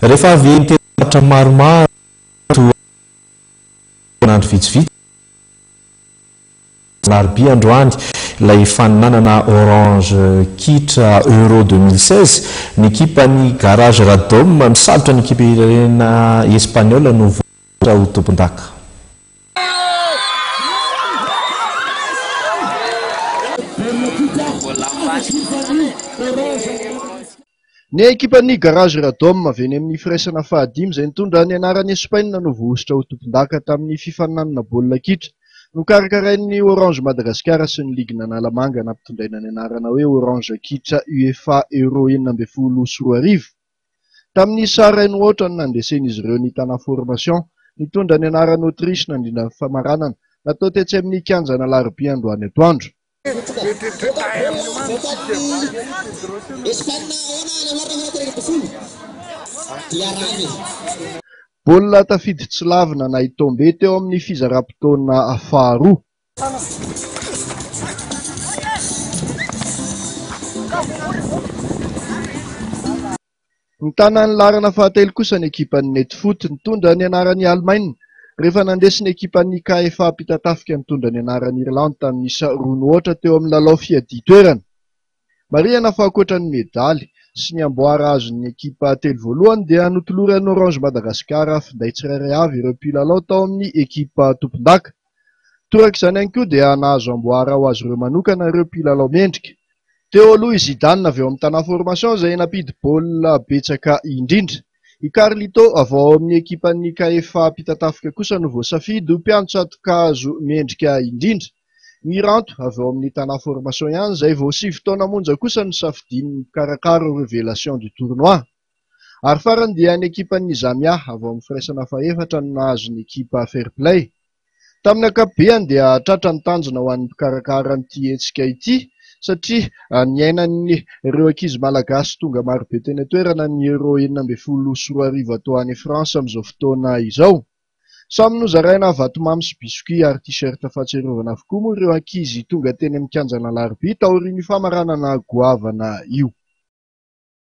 Rehefa avy nitety faritra maromaro toa andro vitsivitsy, alarobia androany, ilay faninanana Orange Kitra Euro 2016, ny ekipan'ny Garage Radom misalotra ny ekipam-pirenena espaniola no voahosotra ho tompondaka. Ny ekipan'ny Garage Radom avy eny amin'ny firaisana fahadimy izay nitondra ny anaran'i Espaina no voahosotra ho tompondaka tamin'ny fifaninanana baolina kitra nokarakarain'ny Orange Madagascar sy ny ligin'Analamanga nampitondraina ny anarana hoe Orange Kitra UEFA Euro 2016. Tamin'ny isa iray no aotra no nandresen'izy ireo ny Tana Formation nitondra ny anaran'i Autriche nandrindra ny famaranana natao tetsy amin'ny kianjan'Alarobia androany atoandro. Baolina tafiditsy lavina na i Tombe teo amin'ny fizaram-potoana faharoa. Nitana ny laharana fahatelo kosa ny ekipan'ny Netfoot nitondra ny anaran'i Alemaina rehefa nandresy ny ekipan'ny KFA Ampitatafika nitondra ny anaran'i Irlandy tamin'ny isa roa no aotra teo amin'ny lalao fiadian-toerana. Marihana fa ankoatra ny medaly sy ny amboara azon'ny ekipa telo voalohany dia notoloran'ny Orange Madagascar finday tsirairay avy ireo mpilalao tao amin'ny ekipa tompondaka. Toraka izany ihany koa dia nahazo amboara ho azy ireo manokana ireo mpilalao mendrika. Teo aloha i Zidane avy ao amin'ny Tana Formation izay nampidi-baolina betsaka indrindra. I Carlito avy ao amin'ny ekipan'ny KFA Ampitatafika kosa no voasafidy ho mpiantsato-kazo mendrika indrindra. Miranto avy ao amin'ny Tana Formation ihany izay vao sivy taona monja kosa no safidian'ny mpikarakara ho révélation du tournoi. Ary farany dia ny ekipan'ny Zamia avy ao amin'ny firaisana fahefatra no nahazo ny ekipa Fair Play. Tamin'ny ankapobeany dia tratra ny tanjona ho an'ny mpikarakara an'ity hetsika ity satria niainan'ireo ankizy malagasy tonga marobe teny an-toerana ny Euro 2016 atao any France amin'izao fotoana izao. Samy nozaraina vatomamy sy biscuit ary t-shirt fahatsiarovana avokoa moa ireo ankizy tonga teny amin'ny kianjan'Alarobia taorian'io famaranana goavana io.